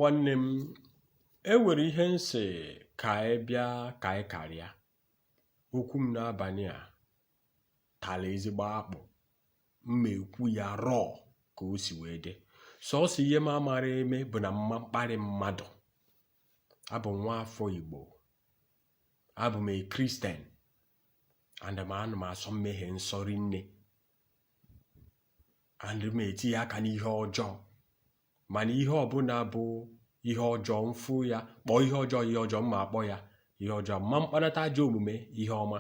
Nwanne m, e nwere ihe m sị ka anyị bịa ka anyị karịa. Okwu m n'abalị a tara ezigbo akpụ. M ma ekwu ya raw ka o si wee dị. Sọọsọ ihe m amara eme bụ na mma mkparị mmadụ. Abụ m nwa afọ Igbo. Abụ m a Christian and m ana m asọ mmehie nsọ rinne and m etinye aka n'ihe ọjọọ, mana ihe ọbụla bụ ihe ọjọọ mfụ ya kpọọ ihe ọjọọ, ihe ọjọọ mma akpọ ya ihe ọjọọ, ma mkpanata ajọ omume ihe ọma.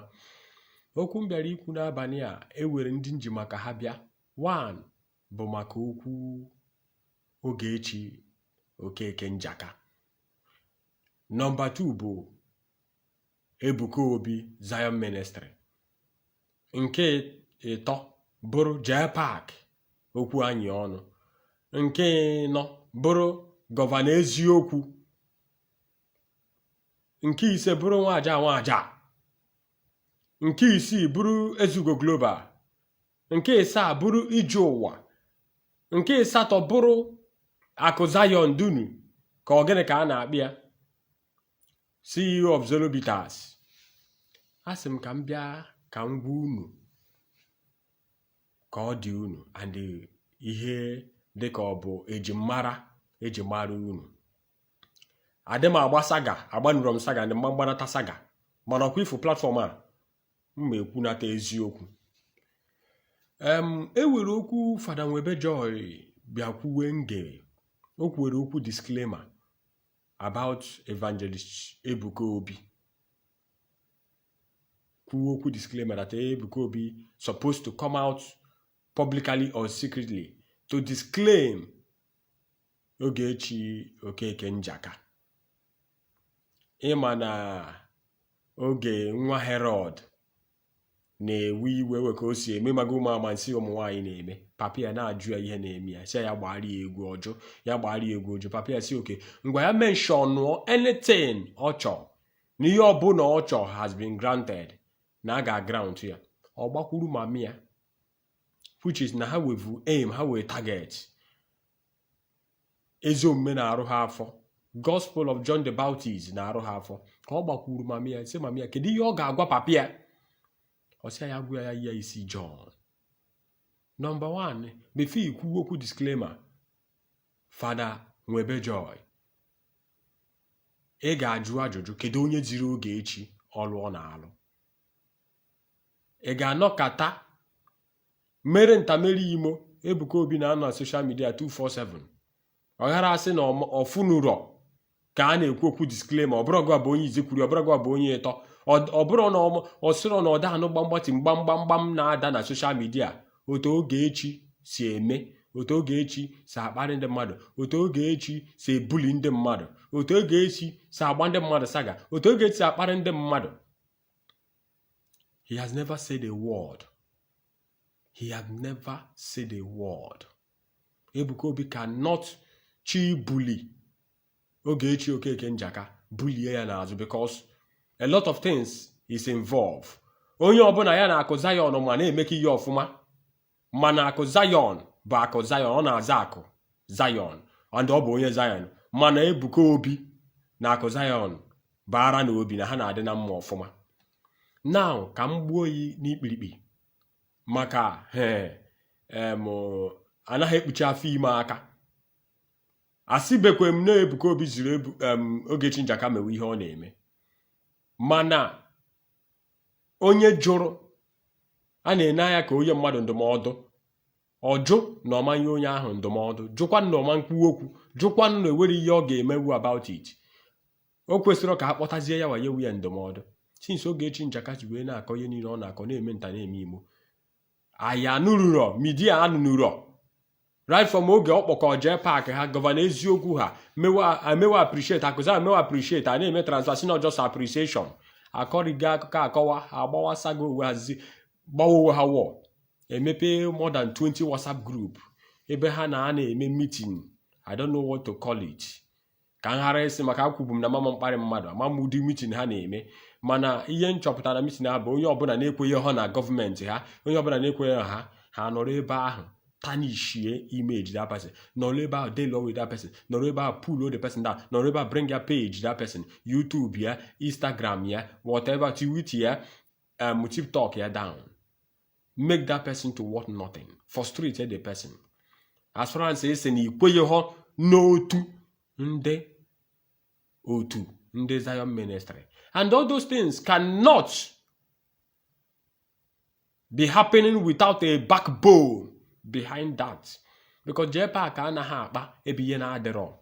Okwu m bịara ikwu n'abalị a, ewere ndị nji maka ha bịa. One bụ maka okwu Ogechi Okeke Njaka. Number 2 bụ Ebuka Obi, Zion Ministry. Nke ịtọ bụrụ JPAC, okwu anyị ọnụ. Nke ịnọ bụrụ Governor Eziokwu. Nke ise bụrụ Nwaja Nwaja. Nke isii bụrụ Ezugo Global. Nke ịsaa bụrụ Ije Ụwa. Nke ịsatọ bụrụ Akụ Zion Dunu, ka ọ gịnị ka a na-akpị ya, CEO of Zolo Bitters. A sị m ka m bịa ka m gwa unu ka ọ dị unu and ihe dịka ọ bụ ejimara eji mara unu. Adị m agba saga, agbanụrọ m saga ndị mma mgbanata saga, mana ọkwa ifu platform a m ma ekwunata eziokwu. Em e nwere okwu Fada Nwebe Joy bịa kwuwe nge o kwuwere okwu disclaimer about Evangelist Ebuka Obi, kwuo okwu disclaimer that Ebuka Obi supposed to come out publicly or secretly to disclaim Ogechi Okeke Njaka. Ịma na oge nwa Herod na-ewe iwe we ka o si eme maga ụmụ amansi ụmụ nwaanyị na-eme, papa ya na-ajụ ya ihe na-eme ya, sị ya gbara ya egwu ọjụ, ya gbara ya egwu ọjụ. Papa ya si oke ngwa, ya mentionụọ anything ọ chọọ, na ihe ọbụla ọ chọọ has been granted, na a ga-grant ya. Ọ gbakwuru mami ya, which is na ha wevu aim, ha wee target ezi omume na-arụ ha afọ, Gospel of John the Baptist na-arụ ha afọ. Ka ọ gbakwuru mami ya, sị mami ya kedu ihe ọ ga-agwa papa ya, ọ sị ya gwa ya ya isi John. Number one, before ikwu okwu disclaimer, Fada Nwebe Joy, ị ga-ajụ ajụjụ: kedu onye ziri Ogechi ọrụ ọ na-alụ? Ị ga-anọkata mere ntamere imo Ebuka Obi na-anọ na social media 247, ọ ghara asị na ọfụnụrọ ka a na-ekwu okwu disclaimer. Ọ bụrụ gị bụ onye izi kwuru, ọ bụrụ gị bụ onye ịtọ, ọ bụrụ na ọ sịrọ na ọ da anụ gbamgbati mgbamgbamgbam na-ada na social media, otu Ogechi si eme, otu Ogechi si akparị ndị mmadụ, otu Ogechi si ebuli ndị mmadụ, otu Ogechi si agba ndị mmadụ saga, otu Ogechi si akparị ndị mmadụ. He has never said a word. He has never said a word. Ebuka Obi cannot chi bully Ogechi Okeke Njaka, bulie ya n'azụ, because a lot of things is involved. Onye ọbụla ya na Akụ Zion ma na-emekọ ihe ọfụma, mana Akụ Zion bụ Akụ Zion, ọ na-aza Akụ Zion and ọ bụ onye Zion, mana Ebuka Obi na Akụ Zion bara na obi na ha na-adị na mma ọfụma. Now ka m gbuo yi n'ikpirikpi, maka em anaghị ekpuchi afọ ime aka. Asịbekwe m na Ebuka Obi ziri Ogechi Njaka mewe ihe ọ na-eme, mana onye jụrụ a na-ene anya ka onye mmadụ ndụmọdụ ọjụ na ọmanye onye ahụ ndụmọdụ, jụkwa na ọma mkpu okwu, jụkwa na ewere ihe ọ ga-emewu about it. O kwesịrị ka a kpọtazie ya wanyewu ya ndụmọdụ, since Ogechi Njaka ji wee na-akọ ihe niile ọ na-akọ, na-eme nta, na-eme imo anyị anụrụrọ media anụnụrọ right from oge ọ kpọkọ JPAC ha, Governor Eziokwu ha emewe appreciate, akụza emewe appreciate, a na-eme transfer si na just appreciation, akọrigo akụkọ akọwa, agbawasago onwe ha, gbawa onwe ha wọ, emepe more than 20 WhatsApp group ebe ha na a na-eme meeting. I don't know what to call it, ka m ghara ịsị, maka akwubu m na mama mkparị mmadụ ama m ụdị meeting ha na-eme. Mana ihe m chọpụtara na meeting ha bụ onye ọbụla na-ekweghị ha na gọọmenti ha, onye ọbụla na-ekweghị ha, ha nọrọ ebe ahụ. Tarnishie image that person, nọrọ ebe ahụ deal with that person, nọrọ ebe ahụ pull the person down, nọrọ ebe ahụ bring ya page that person, YouTube ya, Instagram ya, whatever, Twitter ya, TikTok ya down, make that person to worth nothing, frustrate the person. As far as esi na ikwenyeghọ n'otu ndị otu ndị Zion Ministry, and all those things cannot be happening without a backbone behind that, because JPAC anaghị akpa ebe ihe na-adịrọ.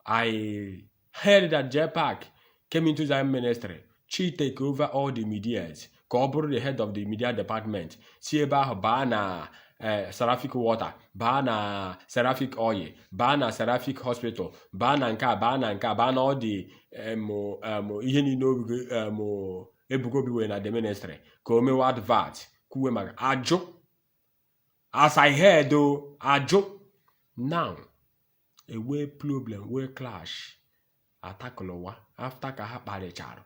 I heard that JPAC came into Zion Ministry, chi take over all the medias, ka ọ bụrụ the head of the media department, si ebe ahụ baa na Seraphic Water, baa na Seraphic Oil, baa na Seraphic Hospital, baa na nke a, baa na nke a, baa na ọ dị ihe niile Ebuka Obi were na the ministry ka o mewe advert kwuwe maka ajụ. As I heard o, ajụ. Now ewee problem wee clash atakụlụwa after ka ha kparịchara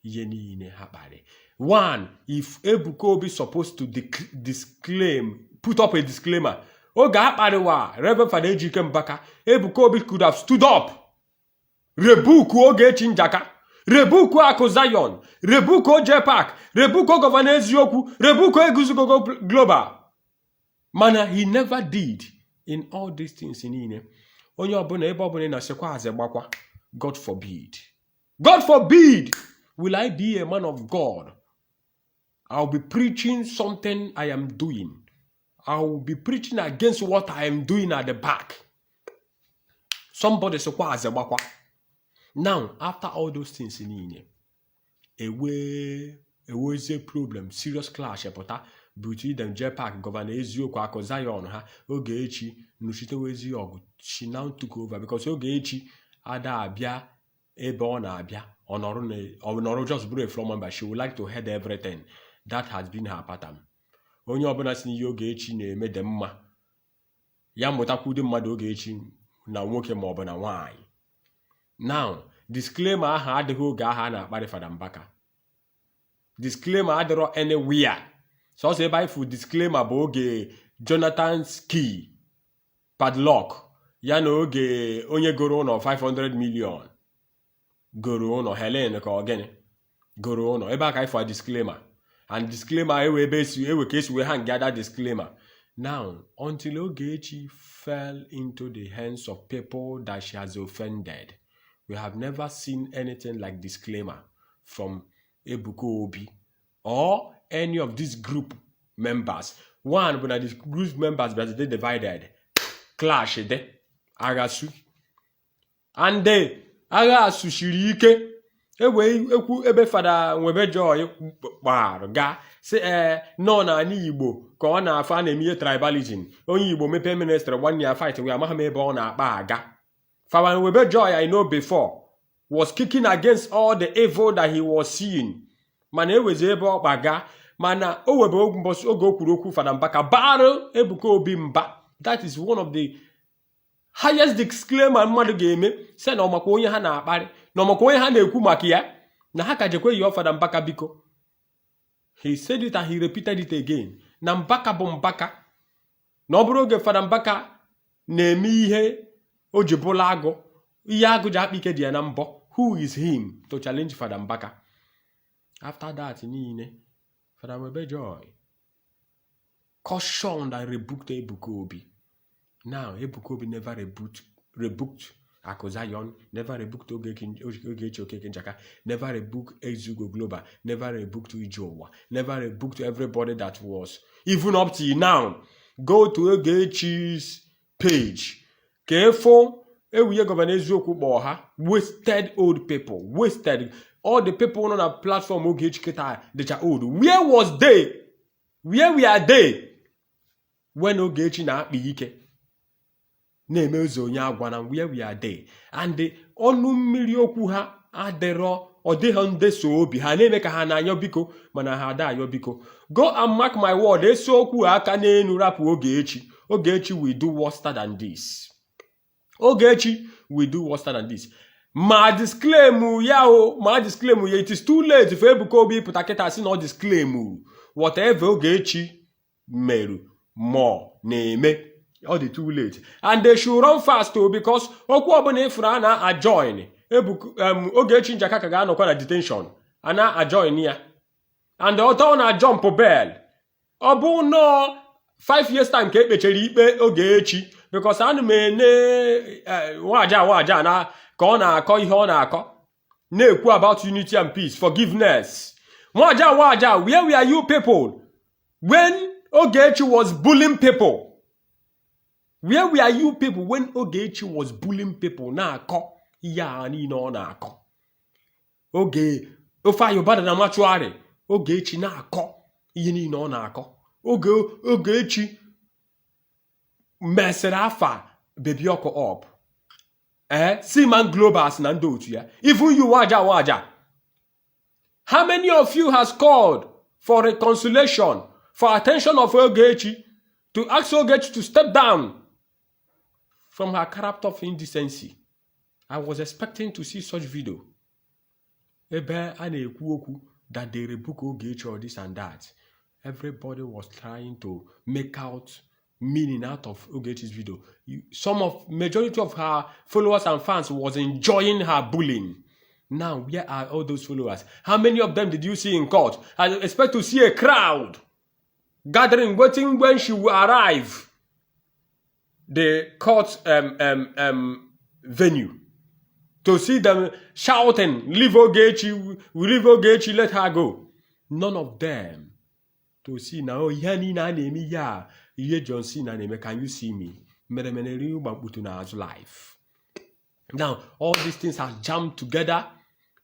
ihe niile ha kparị. One, if Ebuka Obi supposed to disclaim, put up a disclaimer oge a kparịwa Reverend Father Ejike Mbaka, Ebuka Obi could have stood up, rebuke Ogechi Njaka, rebuke Akụ Zion, rebuke JPAC, rebuke Governor Eziokwu, rebuke Eguzogo Global, mana he never did. In all these things niile, onye ọbụla, ebe ọbụla ị na-asịkwa azị gbakwa, God forbid, God forbid will I be a man of God, I'll be preaching something I am doing, I will be preaching against what I am doing at the back. Somebody sịkwa azị gbakwa. Now, after all those things niile, ewe ewezie problem, serious clash pụta between them, JPAC, Governor Eziokwu, Akụ Zion ha. Ogechi nụchitewezi ọgụ. She now took over because Ogechi ada abịa ebe ọ na-abịa, ọ nọrọ just bụrụ a floor member. She would like to head everything. That has been her pattern. Onye ọbụla si n'ihe Ogechi na-eme dị mma, ya mụtakwudo mmadụ Ogechi na nwoke ma ọ bụ na nwaanyị. Now, disclaimer ahụ adịghị oge ahụ a na-akparị Fada Mbaka. Disclaimer adịrọ anywhere. Sọsọ ebe anyị fụ disclaimer bụ oge Jonathan's key padlock ya na oge onye goro ụlọ 500 million goro ụlọ Helen ka ọ gịnị goro ụlọ. Ebe a ka anyị fụ disclaimer, and disclaimer ewe ebe esi ewe ka esi wee ha ngada disclaimer. Now, until Ogechi fell into the hands of people that she has offended, we have never seen anything like disclaimer from Ebuka Obi or any of these group members. One bụ na the group members bịazi dey divided, clash dị, agha su and agha asụchiri ike ewe ekwu ebe Fada Nwebe Joy gbara gaa si ee nọ n'ala Igbo ka ọ na-afụ a na-eme ihe tribalism. Onye Igbo mepee ministry, nwanne ya fight wee amaghị m ebe ọ na-akpa aga. Fada Nwebe Joy I know before was kicking against all the evil that he was seeing, mana ewezi ebe ọ kpaga, mana o webe mbọsị oge o kwuru okwu Fada Mbaka barụ Ebuka Obi mba. That is one of the highest disclaimer mmadụ ga-eme, sị na ọmakwa onye ha na-akparị, na ọmakwa onye ha na-ekwu maka ya, na ha ka jekwe yọọ Fada Mbaka biko. He said it and he repeated it again na Mbaka bụ Mbaka, na ọ bụrụ oge Fada Mbaka na-eme ihe o ji bụla agụ, ihe agụ ji akpa ike dị ya na mbọ. Who is him to challenge Fada Mbaka? After that niile, Fada Nwebe Joy cautioned and rebuked Ebuka Obi. Now, Ebuka Obi never rebuked Akụ Zion, never rebuked Ogechi Okeke Njaka, never rebuked Ezugo Global, never rebuked Ijeụwa, never rebuked everybody that was, even up till now. Go to Ogechi's page ka efo ewuye Governor Eziokwu kpọọ ha wasted old people, wasted. All the people nọ na platform Ogechi kịta dịcha old. Where was they? Where were they when Ogechi na-akpa ike na-eme ụzọ onye agwa na where were they? And the ọnụ mmiri okwu ha adịrọ, ọ dịghị ndeso obi ha na-eme ka ha na-anyọ biko, mana ha ada ayọ biko. Go and mark my word, esi okwu aka n'elu rapụ Ogechi, Ogechi will do worse than this. Ogechi will do worse than this. Ma disclaim ya o, ma disclaim ya, it is too late for Ebuka Obi pụta kịta sị na ọ disclaim whatever Ogechi meru. More na-eme, ọ dị too late and they should run fast o, because okwu ọbụla ịfụrụ a na-ajoin Ogechi Njaka ka ga-anọkwa na detention a na-ajoin ya and ọtọ na jump bail. Ọ bụ nọọ 5 years time ka ekpechara ikpe Ogechi, because ana m ene nwaja nwaja na ka ọ na-akọ ihe ọ na-akọ, na-ekwu about unity and peace, forgiveness. Nwaja nwaja, where were you people when Ogechi was bullying people? Where were you people when Ogechi was bullying people, na-akọ ihe a niile ọ na-akọ? Oge Ifeanyi Ubah na mortuary, Ogechi na-akọ ihe niile ọ na-akọ. Oge Ogechi mesịrị afa Baby Ọkụ up, ee, Seaman Globals na ndị otu ya. Even you, waja waja, how many of you has called for reconciliation, for attention of Ogechi, to ask Ogechi to step down from her character of indecency? I was expecting to see such video ebe a na-ekwu okwu that they rebuke Ogechi or this and that. Everybody was trying to make out meaning out of Ogechi's video. Some of majority of her followers and fans was enjoying her bullying. Now, where are all those followers? How many of them did you see in court? I expect to see a crowd gathering, waiting when she will arrive the court venue, to see them shouting, "Leave Ogechi, we leave Ogechi, let her go." None of them to see na ihe niile a na-eme, ihe a, ihe John Cena na-eme, "Can you see me?" Mere mere eri mkputu n'azụ life. Now all these things have jammed together.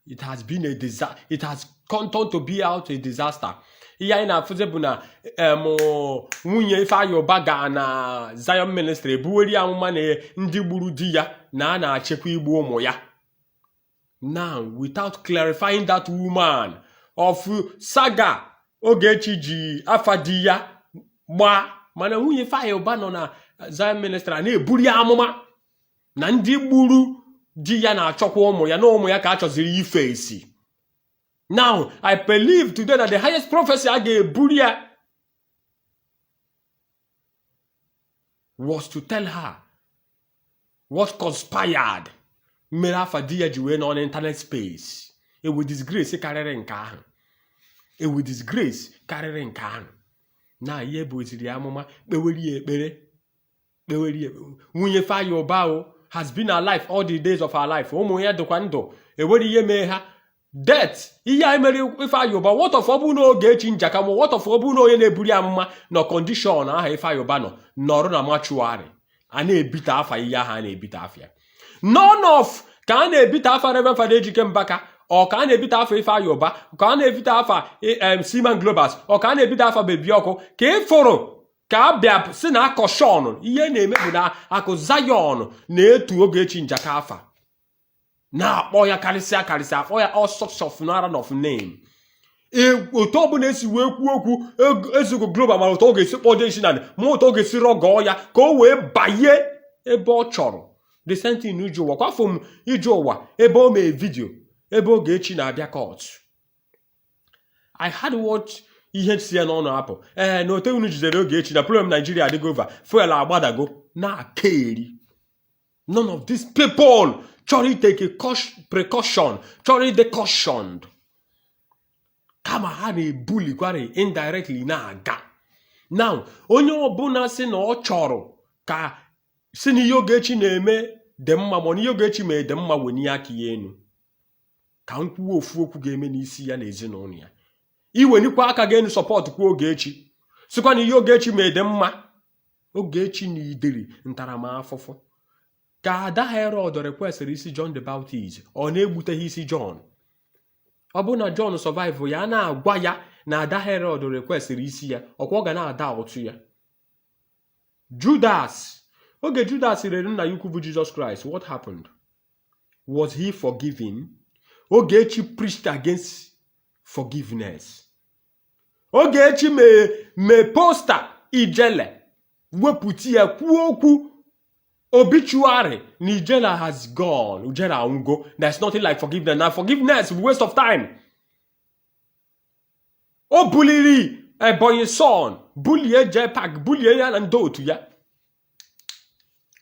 It has been a disaster. It has come to be out a disaster. Ihe anyị na-afụzi bụ na nwunye Ifeanyi Ubah gaa na Zion Ministry ebuweri amụma na ndị gburu di ya na a na-achịkwa igbu ụmụ ya. Now, without clarifying that woman of saga Ogechi ji afa di ya gbaa, mana nwunye Ifeanyi Ubah nọ na Zion Ministry a na-eburi amụma na ndị gburu di ya na-achọkwa ụmụ ya, na ụmụ ya ka a chọziri ife esi. Now, I believe today that the highest prophecy a ga-eburi ya was to tell her what conspired mere afa di ya ji wee nọ n'internet space. Ewu disgrace karịrị nke ahụ, ewu disgrace karịrị nke ahụ. Na ihe bụziri amụma, kpewere ya ekpere, kpewere ya. Nwunye Ifeanyi Ubah o has been alive all the days of her life. Ụmụ ya dịkwa ndụ, ewere ihe mee ha death. Ihe anyị mere Ifeanyi Ubah, what of ọ bụ na Ogechi Njaka ma what of ọ bụ na onye na-eburi amụma nọ condition aha Ifeanyi Ubah nọ nọrọ na mortuary a na-ebite afa, ihe ahụ a na-ebite afa ya, none of ka a na-ebite afa Reverend Fada Ejike Mbaka, ọ ka a na-ebite afa Ifeanyi Ubah, ka a na-ebite afa Seaman Globals, ọ ka a na-ebite afa Baby Ọkụ, ka ị fụrụ ka a bịa si na akọshọn. Ihe na-eme bụ na akụ Zion na-etu Ogechi Njaka afa, na-akpọ ya karịsịa karịsịa, akpọ ya all sorts of nara of name. Otu ọbụla esi wee kwuo okwu Ezugo Global, mara otu ọ ga-esi kpọdo isi na ma otu ọ ga-esi rọgọọ ya ka o wee banye ebe ọ chọrọ. The same thing ije ụwa kwafọ m ije ụwa ebe o mee video ebe Ogechi na-abịa court. I had what ihe si ya n'ọnụ apụ, ee, na ote unu jidere Ogechi na problem Nigeria adịgo over, fuel agbadago na-aka eri. None of these people chọrọ itake precaution, chọrọ ịdị cautioned, kama ha na-ebulikwari indirectly na-aga. Now, onye ọbụla sị na ọ chọrọ ka si na ihe Ogechi na-eme dị mma, ma na ihe Ogechi mee dị mma, wenye aka ya enu ka m kwuo ofu okwu ga-eme n'isi ya na ezinụlọ ya. Iwenikwa aka gị enu, support kwuo Ogechi, sịkwa na ihe Ogechi mee dị mma. Ogechi na idiri ntaramahụhụ ka ada Herod requestịrị isi John the Baptist, ọ na-egbuteghị isi John. Ọ bụrụ na John survive ya, a na-agwa ya na ada Herod requestịrị isi ya, ọkwa ọ ga na-ada ụtụ ya. Judas, oge Judas rere nna ya ukwu bụ Jesus Christ, what happened? Was he forgiven? Ogechi preached against forgiveness. Ogechi mee poster Ijele, wepụta ya, kwuo okwu obituary na Ijele has gone, Ijele anwụgo. There's nothing like forgiveness na forgiveness, waste of time. O buliri Ebonyi son, bulie JPAC, bulie ya na ndị otu ya,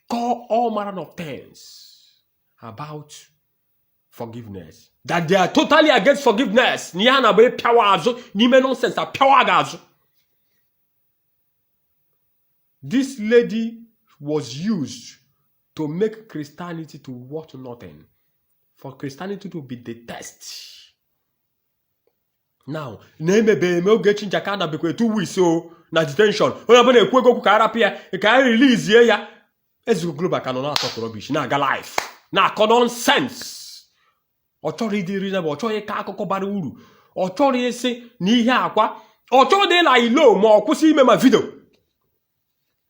call all manner of things about forgiveness, that they are totally against forgiveness, na ihe a na-agba ịpịawa azụ n'ime nonsense, apịawa gị azụ. This lady was used to make Christianity to worth nothing, for Christianity to be the test. Now na-emebe eme Ogechi Njaka anabekwa 2 weeks o na detention, onye ọbụla ekwu ego okwu ka arapụ ya, ka a release ya. Ezeugo Global ka nọ na-atọ rubbish, na-aga live, na-akọ nonsense. Ọ chọrọ ịdị reasonable, ọ chọghị ịkọ akụkọ bara uru, ọ chọrọ ịsị na ihe akwa, ọ chọrọ dị ịla ilo ma ọ kwụsị ime ma video.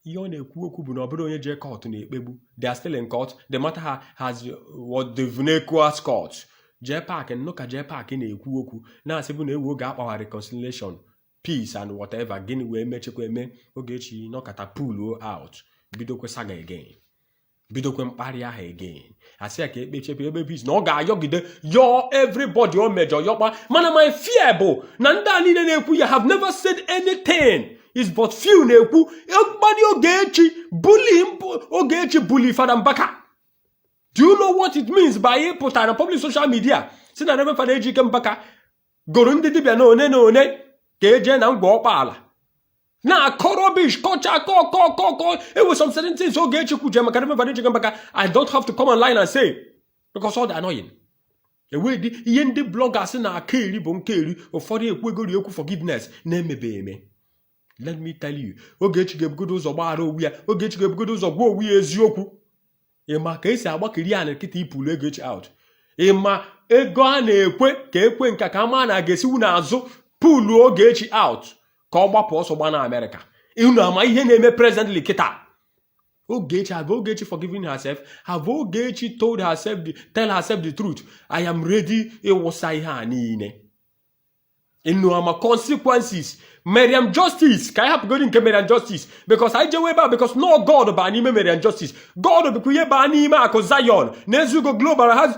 Ihe ọ na-ekwu okwu bụ na ọ bụrụ onye jee court na-ekpegbu. They are still in court. The matter has what the ECOWAS court. JPAC nnụ ka JPAC na-ekwu okwu na-asị bụ na ewu oge akpawa reconciliation, peace and whatever. Gịnị wee mechekwa eme Ogechi nọkata pull out, bidokwe saga again, bidokwe mkparị ahụ again, asị ya ka ekpechepụ ebe peace na ọ ga-ayọgide yọọ everybody o mejọ yọkpa. Mana my fear bụ na ndị a niile na-ekwu ya have never said anything, is but few na-ekwu mkparị Ogechi, bully Ogechi, bully Fada Mbaka. Do you know what it means by ịpụta na public social media si na Reverend Fada Ejike Mbaka goro ndị dibịa na one na one ka eje na ngwa ọkpaala na-akọ rubbish, kọcha kọ kọ kọ kọ? Ewe some certain things Ogechi kwuje maka Reverend Fada Ejike Mbaka, I don't have to come online and say because all the annoying enwe dị ihe ndị bloggers na-aka eri bụ nke eri. Ụfọdụ ekwegori ekwu forgiveness na-emebe eme. Let me tell you, Ogechi ga-ebugodo ụzọ gbaghara owu ya. Ogechi ga-ebugodo ụzọ gwa owu ya eziokwu. Ịma ka esi agbakiri ya na nkịta ipulu Ogechi out? Ịma ego a na-ekwe ka ekwe nka ka ama na a ga-esiwu n'azụ pulu Ogechi out ka ọ gbapụ ọsọ gba na Amerịka? Unu ama ihe na-eme presently kịta? Ogechi, have Ogechi forgiven herself? Have Ogechi told herself the, tell herself the truth? I am ready ịwụsa ihe a niile. Ịnụ ama consequences Mariam Justice, ka anyị hapụgodi nke Mariam Justice, because anyị jewe ebe a, because no God baa n'ime Mariam Justice, God bụkwa ihe baa n'ime Akụ Zion na Ezeugo Global has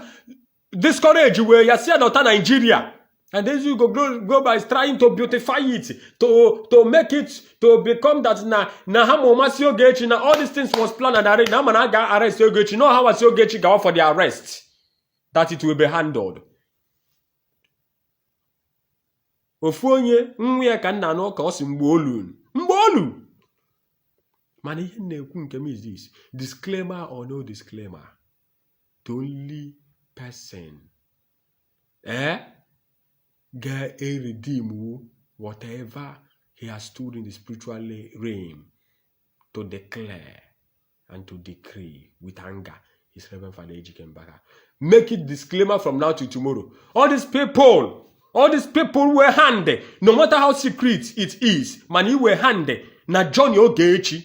discourage wee ya si ya nọta Nigeria, and Ezeugo Global is trying to beautify it, to make it to become that na ha ma ụmasị Ogechi, na all these things was planned and arranged, na ama na a ga-arrest Ogechi, no ha wasi Ogechi gawa for the arrest, that it will be handled. Ofu onye nwa ya ka nna anụ ka ọ si mgbe olu mgbe olu. Mana ihe m na-ekwu nke m is this: disclaimer or no disclaimer, the only person ga-eredeem whatever he has stood in the spiritual realm to declare and to decree with anger is Reverend Father Ejike Mbaka. Make it disclaimer from now to tomorrow. All these people were hand, no matter how secret it is, man, you were hand na Johnny Ogechi,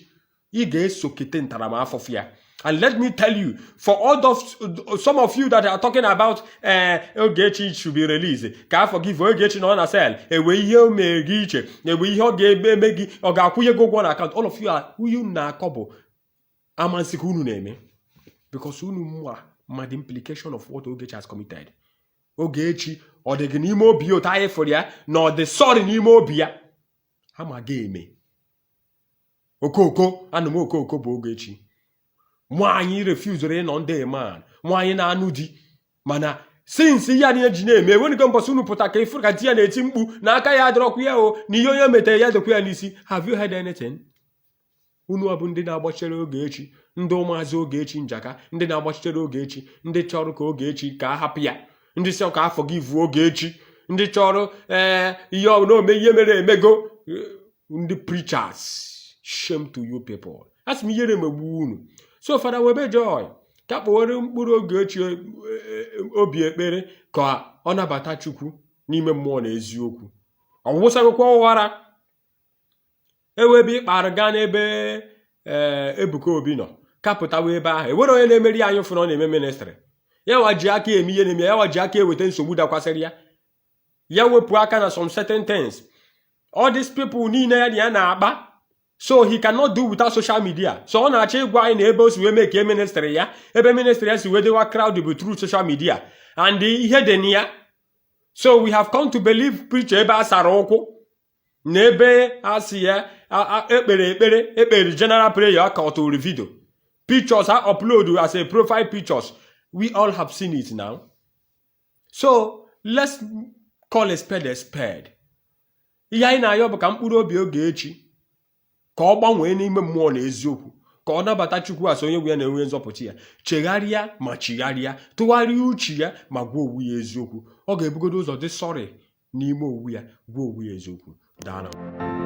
ị ga-esokete ntaramahụhụ ya. And let me tell you, for all of some of you that are talking about Ogechi should be released, ka a forgive Ogechi na ọ na cell, ewe ihe o mere gị iche, ewe ihe ọ ga-eme gị, ọ ga-akwụnye gị ụgwọ na account. All of you are unu na-akọ bụ amansi ka unu na-eme, because unu ma the implication of what Ogechi has committed. Ogechi ọ dị gị n'ime obi ya otu anyị fụrụ ya na ọ dị sorry n'ime obi ya ama ga-eme okoko anụm okoko bụ Ogechi. Nwaanyị refusere ịnọ ndị man, nwaanyị na-anụ di, mana since ihe a niile ji na-eme, enweghị mbọsị unu pụta ka ịfụrụ ka di ya na-eti mkpu na aka ya adịrọkwa ya o, na ihe onye metere ya dịkwa ya n'isi. Have you heard anything? Unu ọ bụ ndị na-agbachere Ogechi, ndị ụmụazị Ogechi Njaka, ndị na-agbachitere Ogechi, ndị chọrọ ka Ogechi ka a hapụ ya, ndị sị ka a forgive Ogechi, ndị chọrọ ee ihe ọbụla ome ihe mere emego, ndị preachers, shame to you people. Asị m ihere emegbu unu. So Fada Nwebe Joy ka kpọwere mkpụrụ Ogechi obi ekpere ka ọ nabata Chukwu n'ime mmụọ na eziokwu. Ọ wụsagokwa ụghara ewe ebe ịkpara gaa n'ebe ee Ebuka Obi nọ kapụtawa ebe ahụ ewere onye na-emeri anyị fụ na ọ na-eme ministry ya wa ji aka eme ihe na-eme ya wa ji aka eweta nsogbu dakwasịrị ya, ya wepụ aka na some certain things. All these people niile ya na ya na-akpa, so he cannot do without social media. So ọ na-achọ ịgwa anyị na ebe o si wee mee ka ministry ya, ebe ministry ya si wee dịwa crowd bụ through social media and ihe dị na ya. So we have come to believe preacher ebe a sara ụkwụ. Na ebe a sị ya ekpere ekpere, ekpere general prayer ka ọ tụrụ video pictures ha upload as a profile pictures. We all have seen it now. So let's call a spade a spade. Ihe anyị na-ayọ bụ ka mkpụrụ obi Ogechi ka ọ gbanwee n'ime mmụọ na eziokwu, ka ọ nabata Chukwu as onye nwe ya na onye nzọpụta ya, chegharịa ma chigharịa, tụgharịa uche ya ma gwa onwe ya eziokwu. Ọ ga-ebugodo ụzọ dị sorry n'ime onwe ya, gwa onwe ya eziokwu. Daalụ.